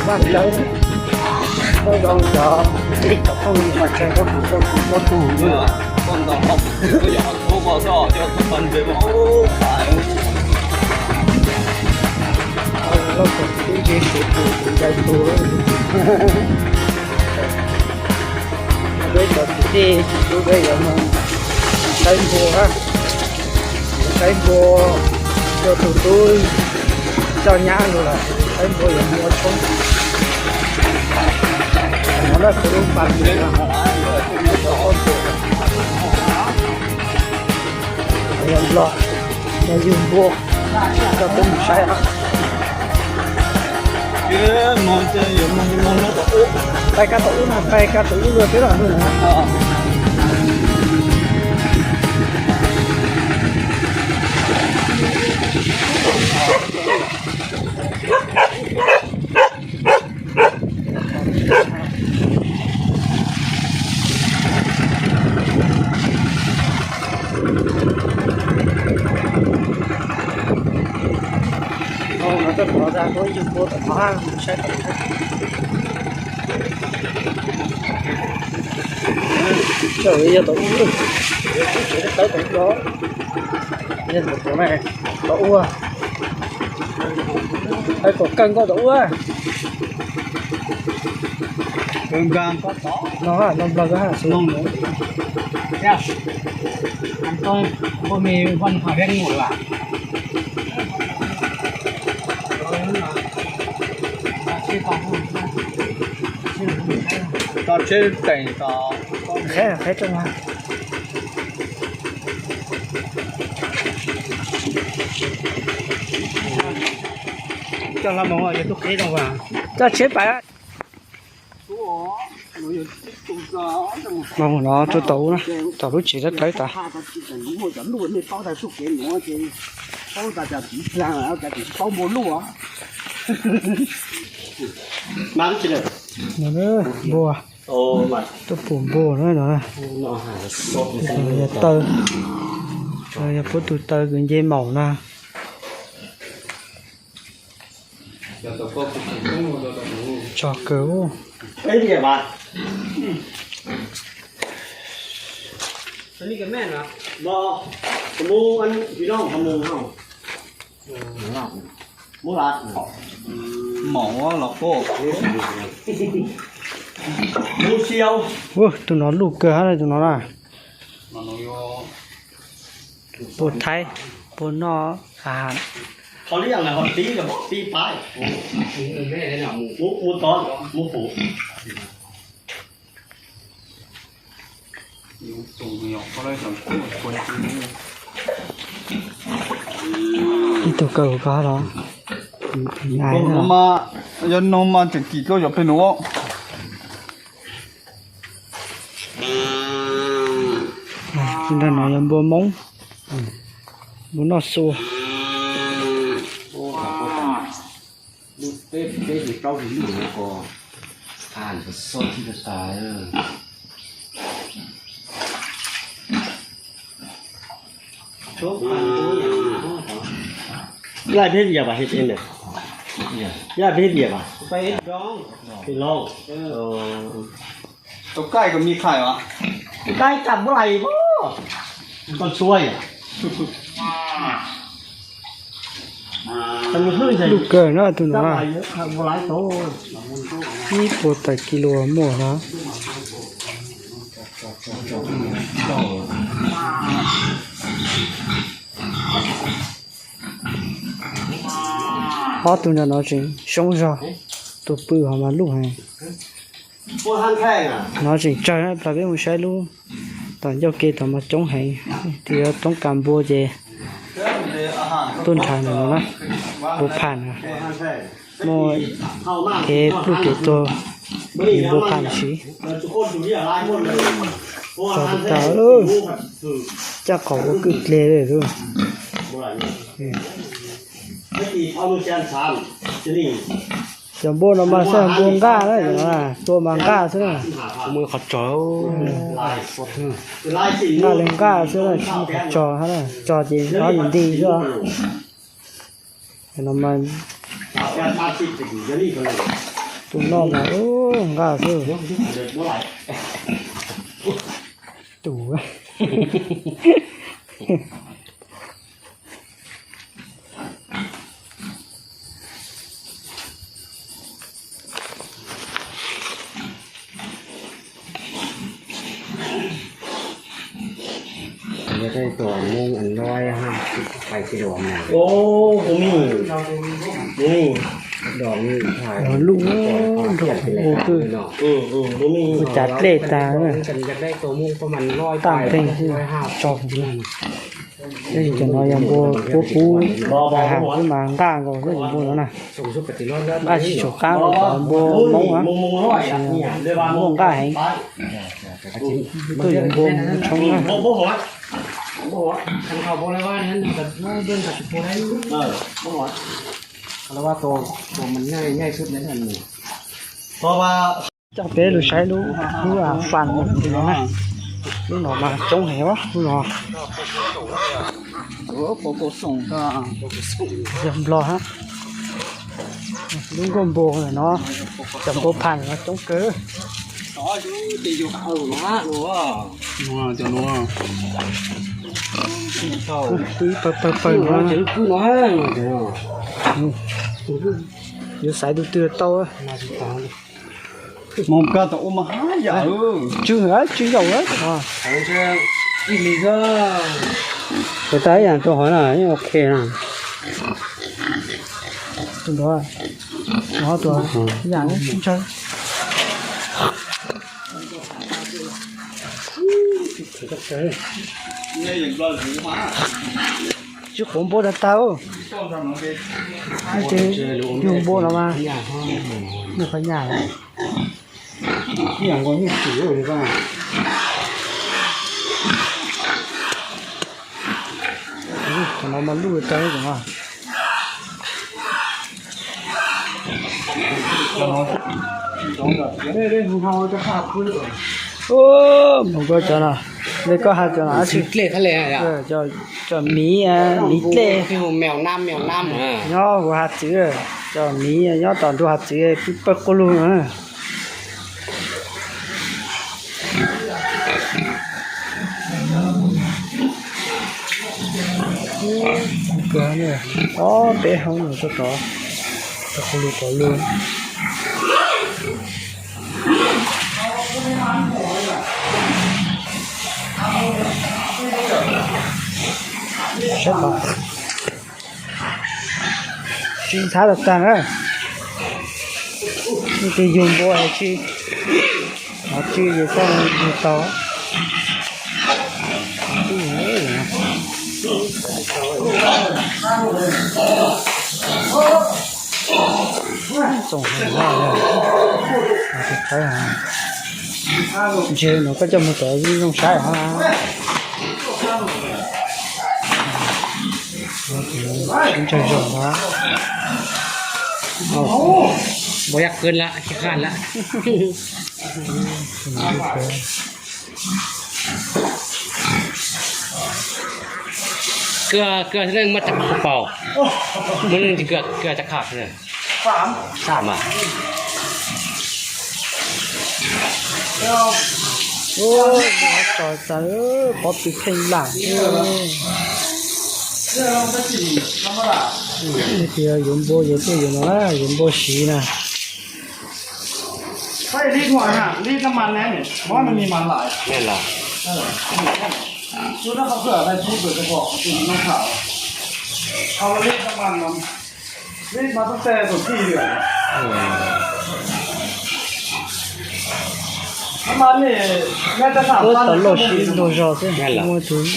Vaj Tsawb, koj zoo cov, cov phooj ywg mas tseem koj kuv koj kuv koj kuv. Lauj kaub tib ntsis suav tus tus ncaws tus. Peb cov kwv tij tub peb yuav mus saib npua, saib npua, coj tus tub coj nyab los lawm, saib npua yuav mus ua tshoob. No lawm kuv lub pas tis no, yog Nplog, yog yug npua, coj peb mus saib os. Pais kab tom ub no, pais kab tom ub luaj twb los lawm. No toj thov tas kuv yug npua tom no, saib tom no. Coj yog tom ub, tsev tawv tom ub, yog tom ub, tom ub, hais kom kawg nkaus tom ub. No, no Nplog ko ha. Tso tsheb teem tom qheb, qheb rau na. Coj hla mus yog tub qheb rau vas. Coj tsheb pais. Mus no rau tom ub na, tom lub tsev tawv tawv tas. Npua, tuaj pum npua na no. Yog taw, yog puab tug taw kws nce maum na. Tsog kawg. Ua, tus no luj kawg hab tus no na. Puab thaib, puab noj a has. Ib tug kawg ko los. Yog no mas tseem kim koj yuav peg nuav. Nrag no yog npua Moob, npua noj xua. Laij peb vias as, laij peb vias as. Tus kaij ko mi khai as? Tus kaij tas muab lais, koj txhua yom. Luj kawg na tus no. Ib puas tawm kis lus muaj na. Ob tug nram no tseem soob zog, tus pw ho mas luj heev. No tseem tsawg na, peb mus saib lub tom ncauj ke tod mas coob heev, tus yuav toob kas npua ces tuaj nrhav ntawm no na, npua pham na. Muaj kev pluj kev tuag, npua pham siv. Txog tas, caj qhov ua kwj dle li. Cov npua no mas xwb npua nqaj na, tua mas nqaj xwb na. Qhov tsog, nqaj li nqaj xwb na, tsis muaj qhov tsog hab na, tsog ces ob yim nti xwb. No mas, Tus no mas nqaj xwb. Tus Lub nrog ua twb ua cas dlej tas, tam theej tso. Cov no yog npua puab puv, has kuv mas nqaj nkaus xwb cov npua no na. Nqaj tsis tshua qab nkaus cov npua Hmoob na, muaj nqaj heev. Tuaj yuav npua mus tshoob na. Coj peb lug saib lub, lub fas no na. Lub no mas coob heev os, lub no. Yog nplog hab. Lub nkuaj npua no, cov npua phas no coob kawg. Pw ib pawg pawg pawg no. Yuav xaiv tus twg tau. Mus kag tom ua mas hab yam. Tsw, tsw yaum. Tus tas ib yam rau hov na, ok na. Tus ntawd, no tus yam tsw ntsawg. Tsis quav npua tag tag. Ces yug npua no mas nyuag qhov nyaj. Qhov no mas luj tag no. Mus koj cov no, le koj has cov no, cov miv, miv dlej. Nyob huv hav txwv, cov miv nyob tom nruab hav txwv pw pawg quaj lug no. Ob peb hoob no tso tod, quaj lug quaj lug. Saib tod. Tsis ntxhab tag tag na. Leej twg yug npua es tsis, ho tsis yug tau, yug tau. Txoom heev na. Ntshe no koj coj mus tom zoo saib hab. Ntshe zoo na. Npua yaj kawg lawm, tsis qaj lawm. Koj, koj neej muab tag paus, muaj neej tsis koj tag qhaj. Xam mas. Tso tas pov pw kheej lam. Tias yuav npua yuav tuaj yuav no na, yuav npua siv na. Lít, lítน้ำมันนะเนี่ย เพราะว่ามันมีมันหลาย Lít, lít น้ำมันนะ ที่เปิดกระบอกมันจะมีน้ำขาว เขาลดน้ำมันมัน รีดมาตั้งแต่สองสี่เดือน น้ำมันนี่น่าจะสามตัน Ua tau loj sib luag zog xwb, muaj tus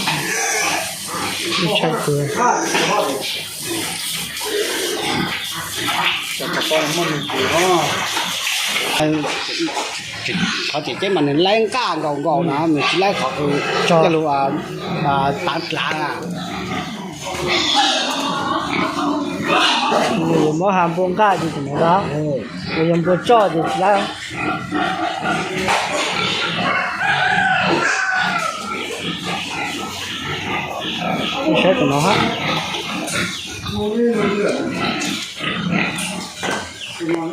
ntshai kawg. Qhov tseem ceeb mas nws laib nqaj nkaus nkaus na, nws tsis laib qhov coj lug taav dlaav na. Nws yuav muab has npua nqaj ces tseem mus da, nws yog npua tsoj ces tsis laib. Saib tus no hab. Nyob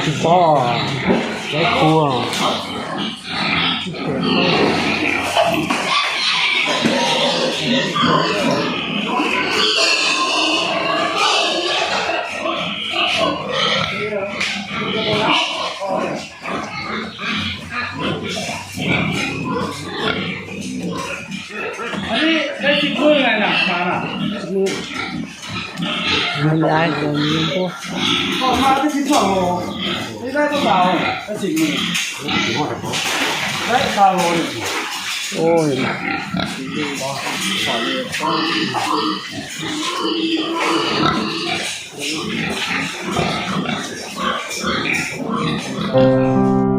tsis paub, lawv khu.